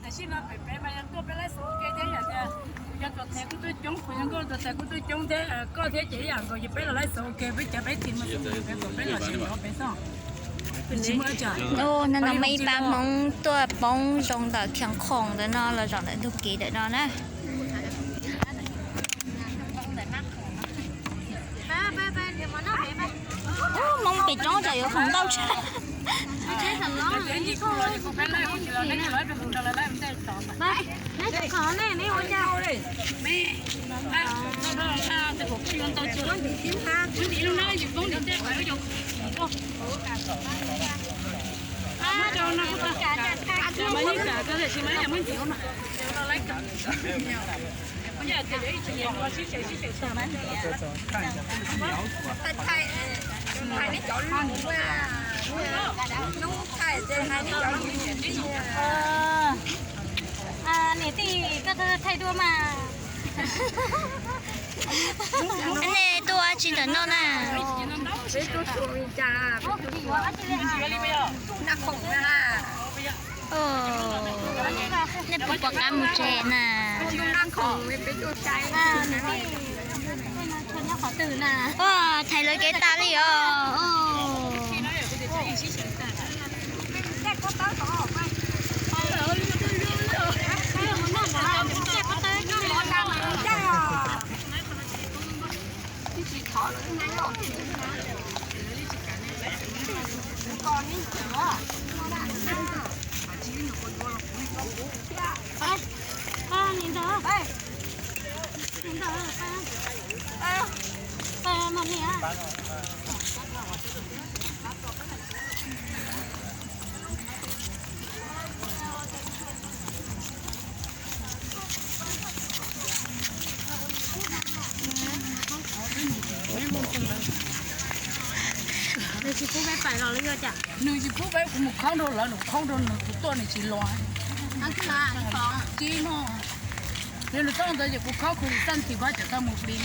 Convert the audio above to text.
Sij no pem peb mas yog tuaj peb laib xov ua ke thiab yom, yog tuam txhais kuj tuaj coob, kuv yog nkauj tuam txhais kuj tuaj coob thiab, koj thiab ces ib yam nkaus, ces peb los laib xov ua ke, peb cov peb tim mas xov ua ke kom peb los sib nrov peb xwb. Hnub no muaj ib pab Hmoob tuaj poob zoo ntawm Khiav Khoom ntawm no los zaum ntawm ntug kev ntawm no na. Hmoob pem roob tsam yuav khoom ntau tshaj. Niam tij, koj thaij dua mas. Nej tuaj ua dab tsi ntawm no na? Nej puas pom qab mus tsev na? Thaiv lawv kev tas li os. Nws tsis pub peb pais los li yog cas? Nws tsis pub peb, kuv mus khoob rau lawv, nws khoob rau nws, kuv tuaj nws tsis los. Tsis no, yog nws tuaj ntawd ces kuv khoob kuv txaj tis pab cov tau mus plis.